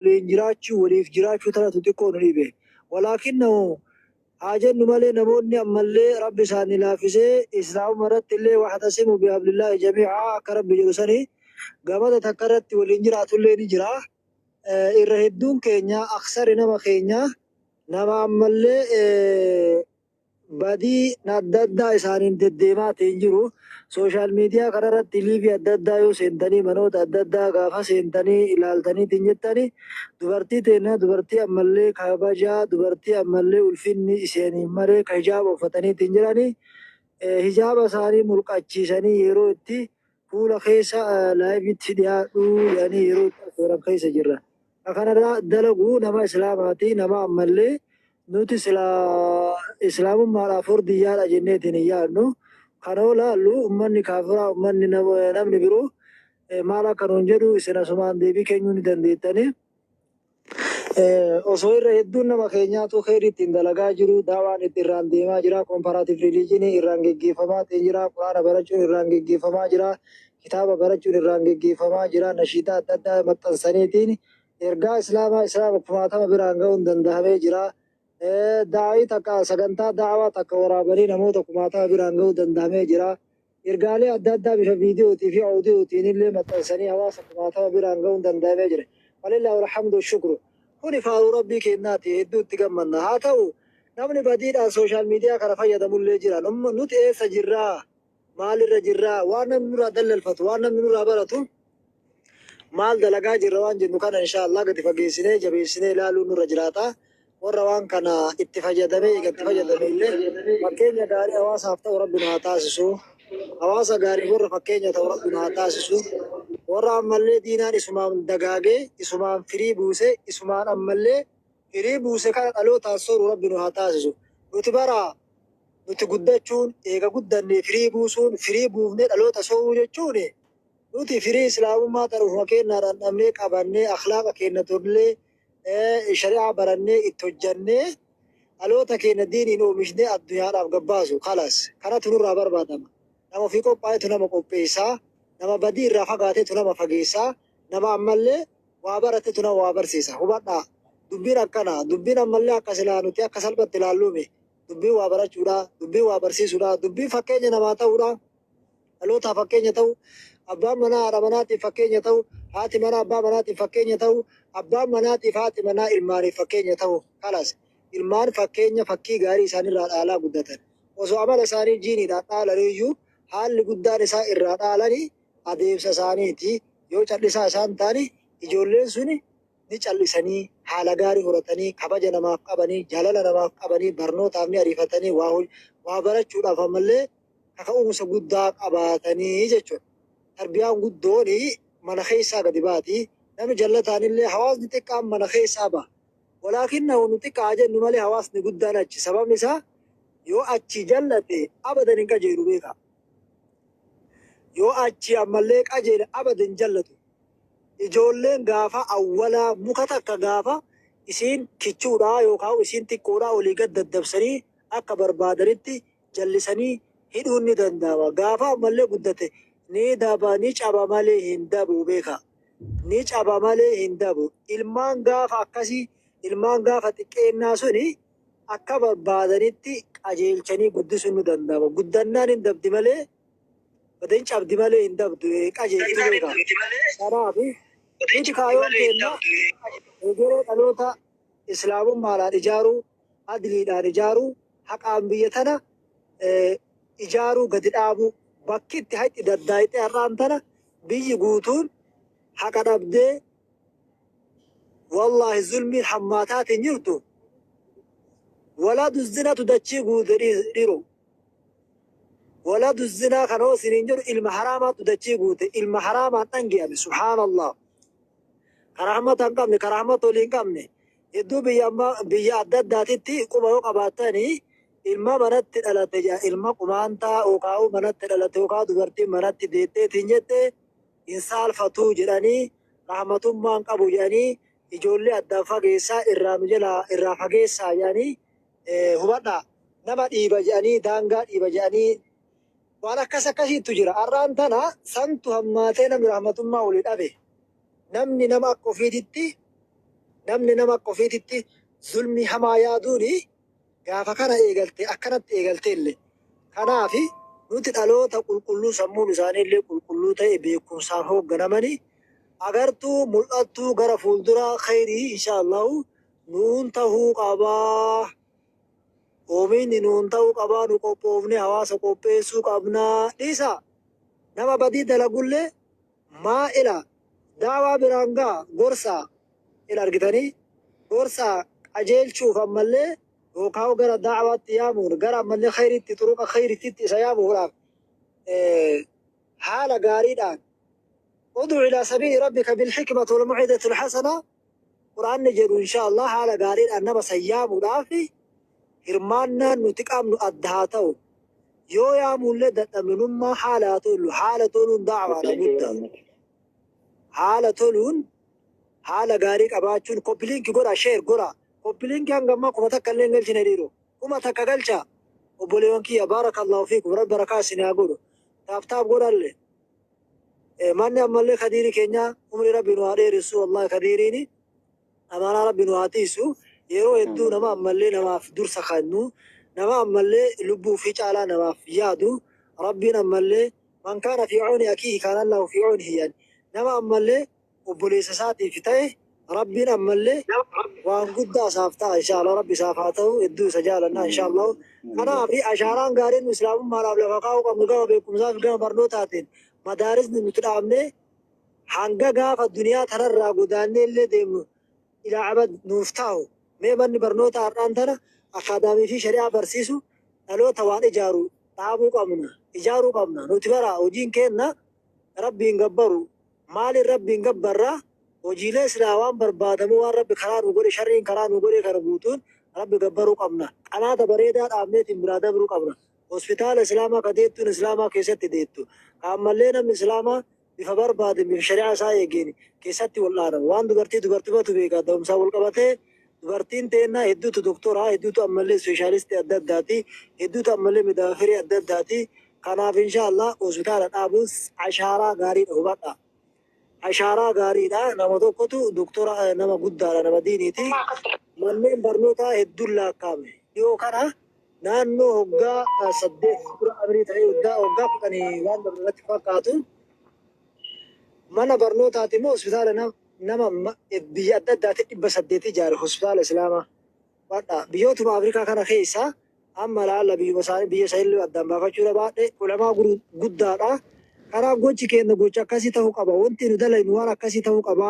Waliin jiraachuu, waliif jiraachuu tanatu xiqqoo nu dhibe. Walaakinnahu haa jennu malee namoonni ammallee Rabbi isaanii laaffisee Islaamuma irratti illee wa'tasimu bihablillaahi jamii'aa akka Rabbi jedhu sani gamada takka irratti waliin jiraatullee ni jira. Irra hedduun keenya, aksarri nama keenya nama ammallee badii adda addaa isaaniin deddeemaatiin jiru. Social media kanarratti live adda addaa yoo seentanii manoota adda addaa gaafa seentanii ilaaltaniitiin jettani dubartii teenna dubartii ammallee kabajaa dubartii ammallee ulfinni isaaniin malee ka hijaaba uffataniitiin jirani hijaaba isaanii mulqachiisanii yeroo itti fuula keessa live-tti dhiyaadhu jedhanii yeroo itti affeeran keessa jirra. Ka kanarra dalagu nama Islaamaati, nama ammallee nuti silaa Islaamummaadhaaf hordiyyaadha jenneetiin hin yaadnu. Kana yoo laallu ummanni kaafiraa, ummanni namni biroo maal akka nuun jedhu isin asumaan deebii kennuu ni dandeettani. Osoo irra hedduun nama keenyaatu kheyrii ittiin dalagaa jiru, da'waan itti irraan deemaa jira, comparative religion irraan geggeeffamaatiin jira, Qur'aana barachuun irraan geggeeffamaa jira, kitaaba barachuun irraan geggeeffamaa jira, nashiidaa adda addaa maxxansaniitiin ergaa Islaamaa Islaama kumaatama biraan ga'uun dandahamee jira. Daa'ii takka sagantaa da'waa takka waraabanii namoota kumaatama biraan ga'uu dandahamee jira. Ergaalee adda addaa bifa viidiyootii fi awudiyootiin illee maxxansanii hawaasa kumaatama biraan ga'uun danda'amee jira. Falillaahu alhamdu washukru. Kuni faaruu Rabbii keennaati, hedduu itti gammanna. Haa ta'u, namni badiidhaan social media kana fayyadamullee jira. Nuti eessa jirraa? Maalirra jirraa? Waan namni nurraa dallalfatu, waan namni nurraa baratu maal dalagaa jirra waan jennu kana inshaa Allah gadi fageessinee jabeessinee ilaaluun nurra jiraata. Warra waan kana itti fayyadamee eega itti fayyadame illee fakkeenya gaarii hawaasaaf ta'u Rabbi nu haa taasisu. Hawaasa gaariif warra fakkeenya ta'u Rabbi nu haa taasisu. Warra ammallee diinaan isumaan dagaagee, isumaan firii buuse, isumaan ammallee firii buuse kana dhalootaan sooru Rabbi nu haa taasisu. Nuti bara nuti guddachuun, eega guddannee firii buusuun, firii buufnee dhaloota sooruu jechuun nuti firii Islaamummaa tan ufuma keennaa dhandhamnee qabannee akhlaaqa keenna tollee shari'aa barannee itti hojjannee dhaloota keenna diiniin oomishnee addunyaadhaaf gad baasu. Khalas. Kanatu nurraa barbaadama. Nama ofii qophaa'etu nama qopheessa. Nama badii irraa fagaatetu nama fageessa. Nama ammallee waa baratetu nama waa barsiisa. Hubadhaa. Dubbiin akkana. Dubbiin ammallee akka silaa nuti akka salphatti ilaalluumi. Dubbiin waa barachuudha. Dubbiin waa barsiisuudha. Dubbiin fakkeenya namaa ta'uudha. Dhalootaaf fakkeenya ta'u, abbaan manaa haadha manaatiif fakkeenya ta'u, haati manaa abbaa manaatiif fakkeenya ta'u, abbaan manaatiif haati manaa ilmaaniif fakkeenya ta'u. Kalas. Ilmaan fakkeenya fakkii gaarii isaanirraa dhaalaa guddatan. Osoo amala isaanii jiiniidhaan dhaalaniiyyuu haalli guddaan isaa irraa dhaalani adeemsa isaaniiti. Yoo callisaa isaan ta'ani ijoolleen suni ni callisanii, haala gaarii horatanii, kabaja namaaf qabanii, jaalala namaaf qabanii, barnootaaf ni ariifatanii, waa waa barachuudhaaf ammallee kaka'umsa guddaa qabaatanii jechuudha. Tarbiyaan guddoon mana keessaa gadi baati. Namni jallataanillee hawaasni xiqqaan mana keessaa baha. Walaakinnahu nu xiqqaa haa jennu malee hawaasni guddaan achi. Sababni isaa yoo achii jallate abadan hin qajeelu beekaa. Yoo achii ammallee qajeele abadan hin jallatu. Ijoolleen gaafa awwalaa muka takka gaafa isiin kichuudhaa yookaan isiin xiqqoodhaa olii gad daddabsanii akka barbaadanitti jallisanii hidhuun ni danda'ama. Gaafa ammallee guddate ni daba ni caba malee hin dabu beekaa. Ni caba malee hin dabu. Ilmaan gaafa akkasii ilmaan gaafa xiqqeennaa suni akka barbaadanitti qajeelchanii guddisuun ni danda'ama. Guddannaan hin dabdi malee hin cabdi malee hin dabdu qajeeltu beekaa. Kanaaf nuti kaayoon keenna egeree dhaloota Islaamummaadhaan ijaaruu, adliidhaan ijaaruu, haqaan biyya tana ijaaruu gadi dhaabuu bakki itti haqi daddaayxee har'aan tana biyyi guutuun haqa dhabdee wallaahi zulmiin hammaataatiin jirtu waladu zinatu dachii guute dhiru waladu zinaa kana hoo isiniin jedhu ilma haraamaatu dachii guute ilma haraamaan dhangi'ame subhaanallah ka rahmata hin qabne ka rahmata olii hin qabne hedduu biyya amma biyya adda addaatitti quba yoo qabaattani ilma manatti dhalate jedha ilma qumaantaa yookaan manatti dhalate yookaan dubartiin manatti deetteetiin jette hin saalfatuu jedhanii rahmatummaan qabu jedhanii ijoollee addaan fageessaa irraa nu jalaa irraa fageessaa jedhanii hubadhaa nama dhiiba jedhanii daangaa dhiiba jedhanii waan akkas akkasiitu jira. Har'aan tana santu hammaatee namni rahmatummaa olii dhabe. Namni nama akka ofiititti Namni nama akka ofiititti zulmii hamaa yaaduuni gaafa kana eegalte, akkanatti eegalte illee. Kanaafi nuti dhaloota qulqulluu, sammuun isaanii illee qulqulluu ta'e, beekumsaan hoogganamanii, agartuu mul'attuu gara fuulduraa khayrii insha Allahu nuun tahuu qabaa. Oomishni nuun ta'uu qabaa, nu qophoofne hawaasa qopheessuu qabnaa. Dhiisa, nama badii dalagullee maa ila daawaa biraan gaa, gorsaa ila argitanii, gorsaa qajeelchuuf ammallee yookaan gara daawaatti yaamuun, gara ammallee khayriitti, turuqa khayriitti isa yaamuudhaaf haala gaariidhaan "ادع إلى سبيل ربك بالحكمة والموعظة الحسنة" Quraanni jedhu, insha Allah haala gaariidhaan nama san yaamuudhaaf hirmaannaan nuti qabnu adda haa ta'u. Yoo yaamullee dadhabinummaa haala haa tolu, haala toluun da'waadha guddaa. Haala toluun, haala gaarii qabaachuun, copy link godha, share godha. Copy link hanga ammaa 1000 illee hin galchine dhiiroo. 1000 galcha. Obboleewwan kiyya, بارك الله فيكم, rabbi barakaa isin haa godhu. Tap tap godhalle. Manni ammallee kadiiri keenya umri rabbi nu haa dheeressu, wallahi kadiiriini amaanaa rabbi nu haa tiisu. Yeroo hedduu nama ammallee namaaf dursa kennu, nama ammallee lubbuu fi caalaa namaaf yaadu, rabbiin ammallee "من كان في عون أخيه كان الله في عونه" yaani nama ammallee obboleessa isaatiif ta'e rabbiin ammallee waan guddaa isaaf ta'a insha Allah. Rabbi isaaf haa ta'u, hedduu isa jaalanna insha Allah. Kanaaf ashaaraan gaariin nu islaamummaadhaaf lafa kaa'uu qabnu gama beekumsaa fi gama barnootaatiin madaarisni nuti dhaabne hanga gaafa duniyaa tanarraa godaannee illee deemnu ilaa abad nuuf taa'u. Mee manni barnoota har'aan tana akaadaamii fi shari'aa barsiisu, dhaloota waan ijaaru dhaabuu qabna, ijaaruu qabna. Nuti bara hojiin keenna rabbiin gabbaru. Maaliin rabbiin gabbarra? Hojiilee silaa waan barbaadamu, waan rabbi karaa nu godhe, sharriin karaa nu godhe kana guutuun rabbi gabbaruu qabna. Qanaata bareedaa dhaabneetiin biraa dabruu qabna. Hospitaala islaamaa ka deettuun islaamaa keessatti deettu, ka ammallee namni islaamaa bifa barbaade, bifa shari'aa isaa eegeen keessatti wal'aanamu. Waan dubartii dubartumatu beeka. Da'umsaan wal qabatee dubartiin teennaa hedduutu doktoraa, hedduutu ammallee ispeeshaalistii adda addaati, hedduutu ammallee midaafirii adda addaati. Kanaaf insha Allah hospitaala dhaabuun ashaaraa gaariidha, hubadha. Ashaaraa gaariidha. Nama tokkotu doktora, nama guddaadha, nama diiniiti. Manneen barnootaa hedduun lakkaa'ame. Dhiyoo kana naannoo hoggaa 8 dura amirii ta'ee hoggaa 10 waan darbe irratti fakkaatu, mana barnootaati immoo hospitaala nama biyya adda addaatti 800 ijaare, hospitaala islaamaa. Badha biyyootuma Afrikaa kana keessa amma laalla biyyuma isaanii, biyya isaanii addaan baafachuu baadhe, ulamaa guddaadha. Kanaaf gochi keenya gocha akkasii ta'uu qaba. Wanti nu dalaynu waan akkasii ta'uu qaba.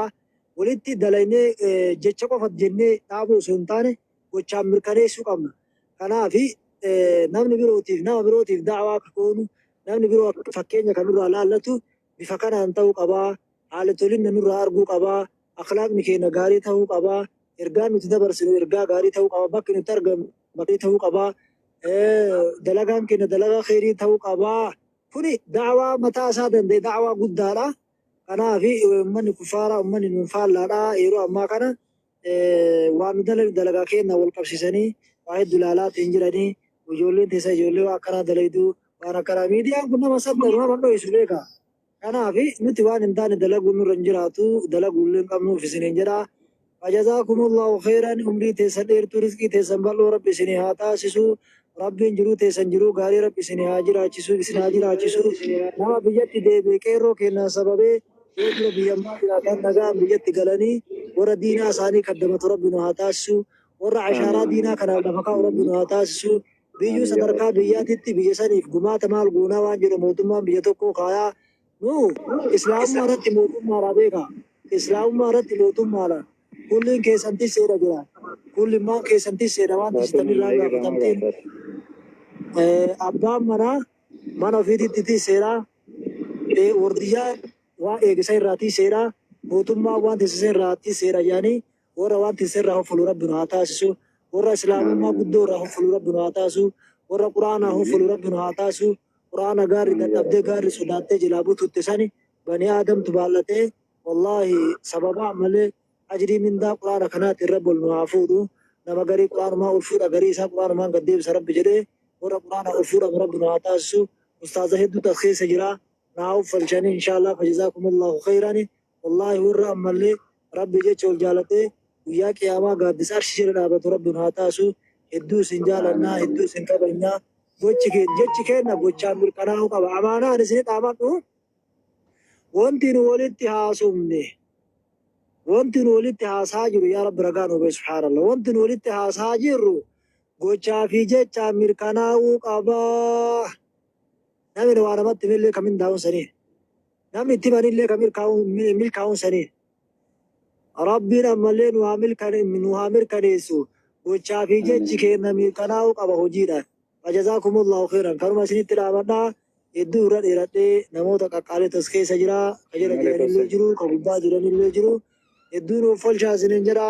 Walitti dalaynee jecha qofa jennee dhaabuu osoo hin taane gochaan mirkaneessuu qabna. Kanaaf namni birootiif, nama birootiif da'waa akka goonu, namni biroo fakkeenya kan nurraa laallatu bifa kanaan ta'uu qabaa. Haala tolinna nurraa arguu qabaa. Akhlaaqni keenya gaarii ta'uu qabaa. Ergaan nuti dabarsinu ergaa gaarii ta'uu qaba. Bakki nuti argamu bakki ta'uu qabaa. Dalagaan keenya dalagaa kheyrii ta'uu qabaa. Kuni da'waa mataa isaa danda'e, da'waa guddaadha. Kanaaf uummanni kuffaaraa, uummanni nuun faallaadha. Yeroo ammaa kana waan nu dalagu dalagaa keenya wal qabsiisanii waa hedduu ilaalaatiin jiranii. Ijoolleen teessa ijoollee waan akkanaa dalaydu, waan akkanaa miidiyaan kun nama saddaru, nama dho'isu beeka. Kanaaf nuti waan hin taane dalaguun nurra hin jiraatu, dalaguu illee hin qabnuuf isiniin jedha. فجزاكم الله خيرا. Umrii teessan dheertuu, rizqii teessan bal'oo rabbi isinii haa taasisu. Rabbiin jiruu teessan jiruu gaarii rabbi isinii haa jiraachisu, isin haa jiraachisu. Nama biyyatti deebi'e qeerroo kennaa sababee yoo dura biyyammaa jiraatan nagaan biyyatti galanii warra diinaa isaanii kaddamatu rabbi nu haa taasisu. Warra ashaaraa diinaa kanaaf lafa kaa'u rabbi nu haa taasisu. Biyyuu sadarkaa biyyaatitti biyya saniif gumaata maal goonaa waan jedhu mootummaan biyya tokkoo kaayaa. Nu islaamummaa irratti mootummaadha beeka. Islaamummaa irratti mootummaadha. Kulliin keessantis seera jira. Kullimmaan keessantis seera waan tisitanirraa gaafatamteen. Abbaan manaa mana ofiititti seera. Wardiyyaa waa eegisa irraatii seera. Mootummaa waan tisisa irraatii seera jedhanii warra waan tisisa irraa hoffalu rabbi nu haa taasisu. Warra islaamummaa guddoo irraa hoffalu rabbi nu haa taasisu. Warra quraanaa hoffalu rabbi nu haa taasisu. Quraana gaarri dadhabdee, gaarri sodaattee jalaa bututte sani bani aadamtu baay'atee, wallaahi sababaa malee ajrii mindaa quraana kanaatiin rabbi ol nu haa fuudhu. Nama garii quraanumaa ol fuudha, garii isaa quraanumaan gad deebisa rabbi jedhee warra quraana ol fuudhamu rabbi nu haa taasisu. Ustaaza hedduutu as keessa jira. Naa uffalchanii inshallah. فجزاكم الله خيرا. Wallaahi warra ammallee rabbi jecha ol jaalatee Guyyaa qiyaamaa gaaddisa arshii jala dhaabatu Rabbi nu haa taasisu. Hedduu isin jaalannaa, hedduu isin kabajnaa. Gochi keenya, jechi keenya gochaan mirkanaa'uu qaba. Amaanaan isin dhaamadhu, wanti nu walitti haasofne, wanti nu walitti haasaa jiru, yaa Rabbi ragaa nu ba'i, subhaanallah. Wanti nu walitti haasaa jirru gochaa fi jechaan mirkanaa'uu qabaa. Namni waa namatti himillee kan mindaa'uun saniin. Namni itti himanillee kan milkaa'uun saniin. Rabbiin ammallee nu haa mirkaneessu. Gochaa fi jechi keenya mirkanaa'uu qaba hojiidhaan. Fajazaakumullahu khairan. Kanuma isinitti dhaamadhaa. Hedduu irra dheeradhee, namoota qaqqaalee tas keessa jira. Ka jala jiranillee jiru. Ka gubbaa jiranillee jiru. Hedduu nuuf folchaa isinin jedha,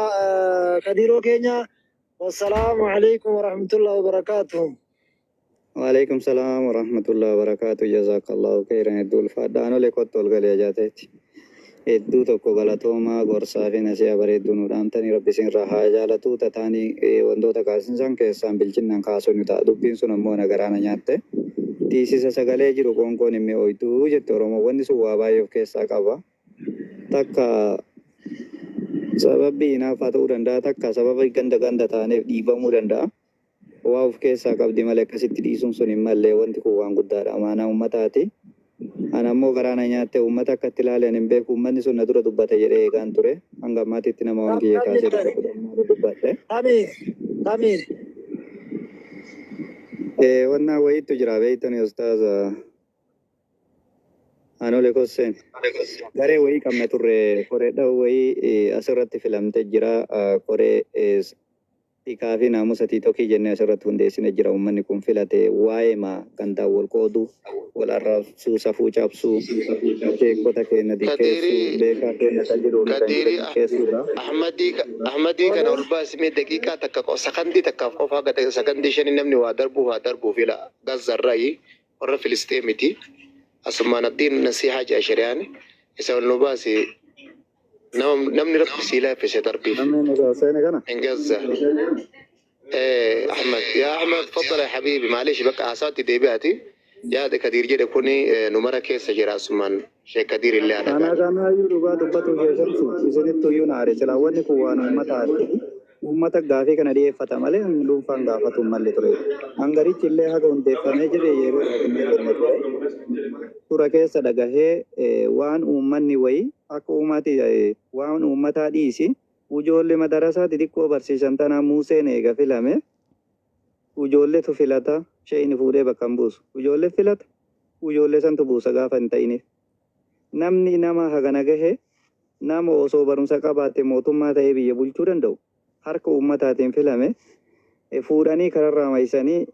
kadiiroo keenya. Wassalaamu alaikum warahmatullahi wabarakaatuh. Waalaikum salaam warahmatullahi wabarakatuh. Jazakallahu khairan. Hedduu ulfaadhaan olee kottu ol galee jaateeti. Hedduu tokko galatoomaa, gorsaa fi nasiha bareedduu nu dhaamtanii, Rabbi isin irraa haa jaalatu. Tataanii wantoota kaasinsan keessaan bilchinnaan kaasuu ni ta'a. Dubbiin sun ammoo na garaana nyaatte. Tiisisa sagalee jiru qoonqoon hin mi'ooytu jette Oromoo. Wanni sun waa baay'ee of keessaa qaba. Takka sababbi hinaaffaa ta'uu danda'a. Takka sababa ganda ganda taaneef dhiibamuu danda'a. Waa of keessaa qabdi malee akkasitti dhiisuun sun hin malle. Wanti kun waan guddaadha. Amaanaa uummataati. Ana ammoo garaana nyaatte. Uummata akkatti ilaalan hin beeku. Uummanni sun na dura dubbate jedhee eegaan ture. Hanga ammaatitti nama waan kiyya kaasee dubbatu dubbadhe. Amiin. Amiin. Wannaa wayiitu jira beeytani, ustaaza Anole Kosseen. Garee wayii qabna turre, koreedha wayii asirratti filamte jira, koree tikaa fi naamusa tiitokii jennee asirratti hundeessine jira. Uummanni kun filate waa'ee maa gandaan wal qooduu, wal arrabsuu, safuu cabsuu, sheekota keenya xiqqeessuu, Kadirii beekaa keenya kan jiru kan jira Kadirii xiqqeessuudha. Ahmadii kana ol baasimee daqiiqaa takka sakandii takkaaf qofaa gata sakandii shanii namni waa darbuu haa darbuu fila Gazzarraayi warra Filisteemiti asumaan addiin nasihaa jaa shari'aan isa ol nu baasi, namni Rabbi sii laaffise darbiif. Namni nu seene kana. من غزة. ايه احمد، يا احمد تفضل يا حبيبي. معلش بقى عصاتي ديباتي يا ده كدير جده كوني نمرة كيس جرا سمان شيخ كدير اللي على Ana قال kanaayyuu dhugaa dubbatu keessattu isinittu iyyuu na aare. Silaa wanni kun waan uummataati. Uummata gaafii kana dhiyeeffata malee dhuunfaan gaafatu hin malle ture. Hangarichi illee haga hundeeffamee jedhe yeroo kennee jenne ture. Tura keessa dhagahee waan uummanni wayii akka uummati waan uummataa dhiisi ijoollee madarasaa xixiqqoo barsiisan tanaa Museen eega filame ijoolletu filata, sheeyni fuudhee bakka hin buusu. Ijoollee filata, ijoollee santu buusa gaafa hin ta'iniif. Namni nama hagana gahe, nama osoo barumsa qabaate mootummaa ta'ee biyya bulchuu danda'u, harka uummataatiin filame fuudhanii kararraa maysanii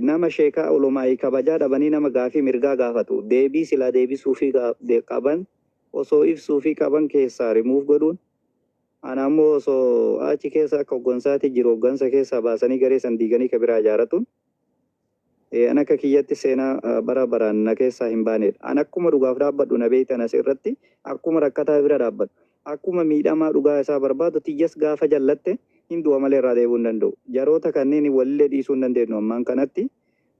nama sheekaa olumaayii kabajaa dhabanii, nama gaafii mirgaa gaafatu deebii silaa deebisuufii qaban osoo ibsuufii qaban keessaa rimuuf godhuun, ana ammoo osoo achi keessa akka hoggansaatti jiru hoggansa keessaa baasanii garee san diiganii ka biraa ijaaratuun an akka kiyyatti seenaa bara baraan na keessaa hin baanedha. An akkuma dhugaaf dhaabbadhu na beektan as irratti, akkuma rakkataa bira dhaabbadhu, akkuma miidhamaa dhugaa isaa barbaadu, tiyyas gaafa jallatte hin du'a malee irraa deebi'uu hin danda'u. Jaroota kanneen walillee dhiisuu hin dandeenyu ammaan kanatti.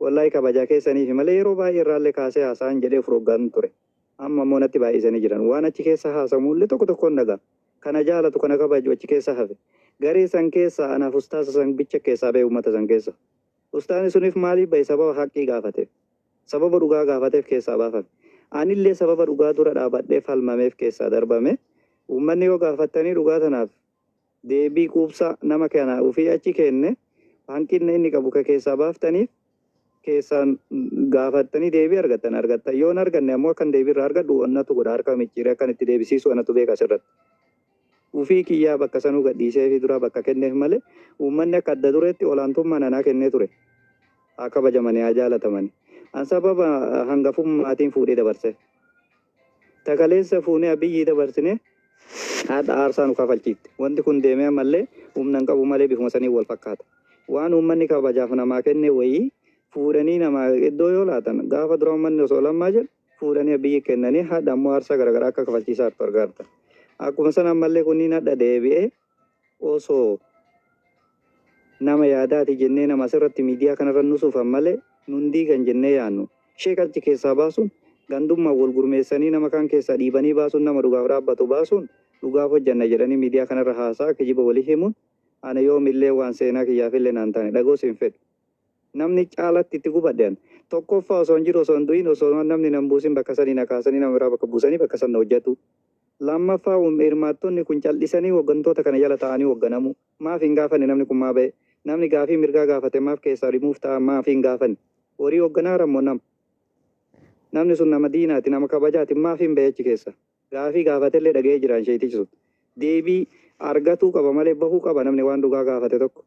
Wallaahi kabajaa keessaniif malee yeroo baay'ee irraallee kaasee haasa'an jedhee of roggaan ture. Amma immoo natti baay'isanii jiran. Waan achi keessa haasamullee tokko tokkoon dhagaa. Kana jaalatu, kana kabaju achi keessa hafe. Garee san keessa anaaf ustaasa san bicha keessaa ba'e uummata san keessa. Ustaasni suniif maaliif ba'e? Sababa haqqii gaafateef. Sababa dhugaa gaafateef keessaa baafame. Anillee sababa dhugaa dura dhaabadhee falmameef keessaa darbame. Uummanni yoo gaafattanii dhugaa tanaaf deebii quubsaa nama kana ofii achi kenne, hanqinna inni qabu ka keessaa baaftaniif keessaan gaafattanii deebii argattan argattan. Yoo hin arganne ammoo akkan deebii irraa argadhu onnatu godha, harka micciiree akkan itti deebisiisu anatu beeka asirratti. Ufii kiyyaa bakka sanuu gadhiisee fi duraa bakka kenneef malee uummanni akka adda dureetti olaantummaa nanaa kennee ture. Haa kabajamanii, haa jaalatamanii. An sababa hangafummaatiin fuudhee dabarse. Takaleessa fuunee Abiyyii dabarsine, haadha aarsaa nu kafalchiifte. Wanti kun deemee ammallee humna hin qabu malee bifuma sanii wal fakkaata. Waan uummanni kabajaaf namaa kenne wayii fuudhanii namaa iddoo yoo laatan, gaafa dura uummanni osoo Lammaa jedhu fuudhanii Abiyyi kennanii, haadha ammoo aarsaa garaagaraa akka kafalchiisaa jirtu argaarta. Akkuma sana ammallee kunniin hadha deebi'ee osoo nama yaadaati jennee nama asirratti miidiyaa kanarra nusuufan malee nundii kan jennee yaannu sheek achi keessaa baasuun, gandummaa wal gurmeessanii nama kaan keessaa dhiibanii baasuun, nama dhugaaf dhaabbatu baasuun Dhugaaf hojjanna jedhanii miidiyaa kanarra haasaa kijiba walii himuun ana yoomillee waan seenaa kiyyaafillee naan taane dhagoos hin fedhu. Namni caalatti itti gubadhe an. Tokkoffaa osoo hin jiru osoo hin du'in osoo namni nan buusin bakka sanii na kaasanii nama biraa bakka buusanii bakka san na hojjatu. Lammaffaa hirmaattonni kun cal'isanii hoggantoota kana jala taa'anii hogganamuu. Maaf hin gaafanne namni kun maa ba'e? Namni gaafii mirgaa gaafate maaf keessaa remove ta'a maaf hin gaafanne? Horii hogganaara immoo nama. Namni sun nama diinaati nama kabajaati maaf hin ba'e achi keessa? Gaafii gaafatellee dhaga'ee jiraan sheeytichi sun. Deebii argatuu qaba malee bahuu qaba namni waan dhugaa gaafate tokko.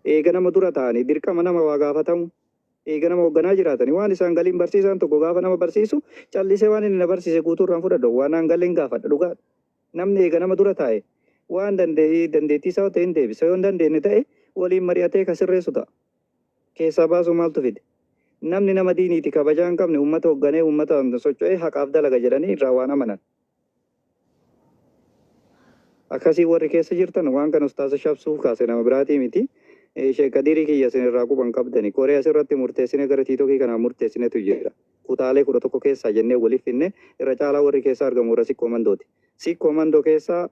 Eega nama dura ta'anii dirqama nama waa gaafatamu. Eega nama hogganaa jiraatanii waan isaan galiin barsiisaan tokko gaafa nama barsiisu callisee waan inni na barsiise guutuu irraan fudhadhu waan naan galeen gaafadha dhugaadha. Namni eega nama dura taa'e waan dandeettii isaa ta'e hin deebisa yoo hin dandeenye ta'e waliin mari'atee ka sirreessu ta'a. Keessaa baasuu maaltu fide? Namni nama diiniiti kabajaa hin qabne uummata hogganee uummata socho'ee haqaaf dalaga jedhanii irraa waan amanan. Akkasii warri keessa jirtan waan kana ustaasa shabsuuf kaase nama biraatii miti. Sheek Kadiirii kiyya isin irraa quban qabdani. Koree asirratti murteessine gara tiitokii kanaan murteessinetu jira. Kutaalee 11 keessaa jennee waliif finne irra caalaa warri keessa argamu warra Sikkoo Mandooti. Sikkoo Mandoo keessaa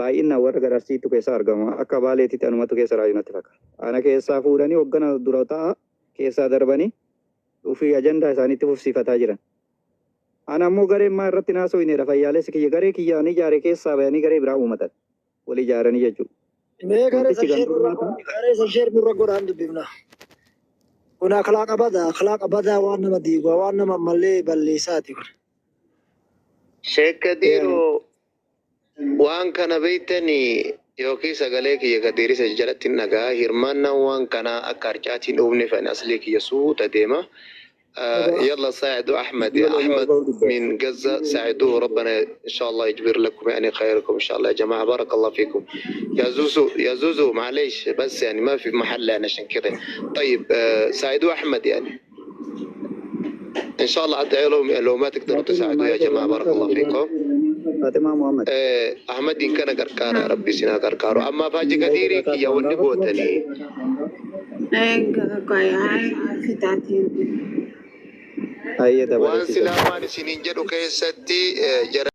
baay'inaan warra gara Arsiitu keessa argama. Akka Baaleetitti anumatu keessa raayyu natti fakkaata. Ana keessaa fuudhanii hoggana dura ta'a keessaa darbanii ofii ajandaa isaaniitti fufsiifataa jiran. Ana ammoo gareen maa irratti naasooyneedha fayyaalessi kiyya garee kiyya ani ijaare keessaa bayanii garee biraa uumatan. Wal ijaaranii jechuudha. Mee garee san Wantichi share nurra gandummaa godha. Garee san share nurra godhaan dubbifna. Kun akhlaaqa badaa, akhlaaqa badaa waan nama diigu, waan nama ammallee balleessaati kun. Sheek Kadiiroo waan kana beektanii yookiin sagalee kiyya Kadiirisa jalatti hin dhagaa hirmaannaan waan kanaa akka harcaatiin uumne fani aslii kiyya suuta deema. Dhugaa. يلا ساعدوا أحمد يا Ijoollee أحمد maal dubbata. من غزة ساعدوه ربنا إن شاء الله يجبر لكم يعني خيركم إن شاء الله يا جماعة بارك الله فيكم يا زوزو يا زوزو معليش بس يعني ما في محل يعني عشان كذا طيب ساعدوا أحمد يعني إن شاء الله أدعي لهم لو ما تقدروا Fatima تساعدوا يا maal جماعة بارك الله فيكم. Fatima Muhammad. أحمد إن كان قرقارة يا ربي سنا قرقارة أما فاجي كثيري يا وني قوتني Hayyee waan dabalee silaa waan isiniin jedhu keessatti jara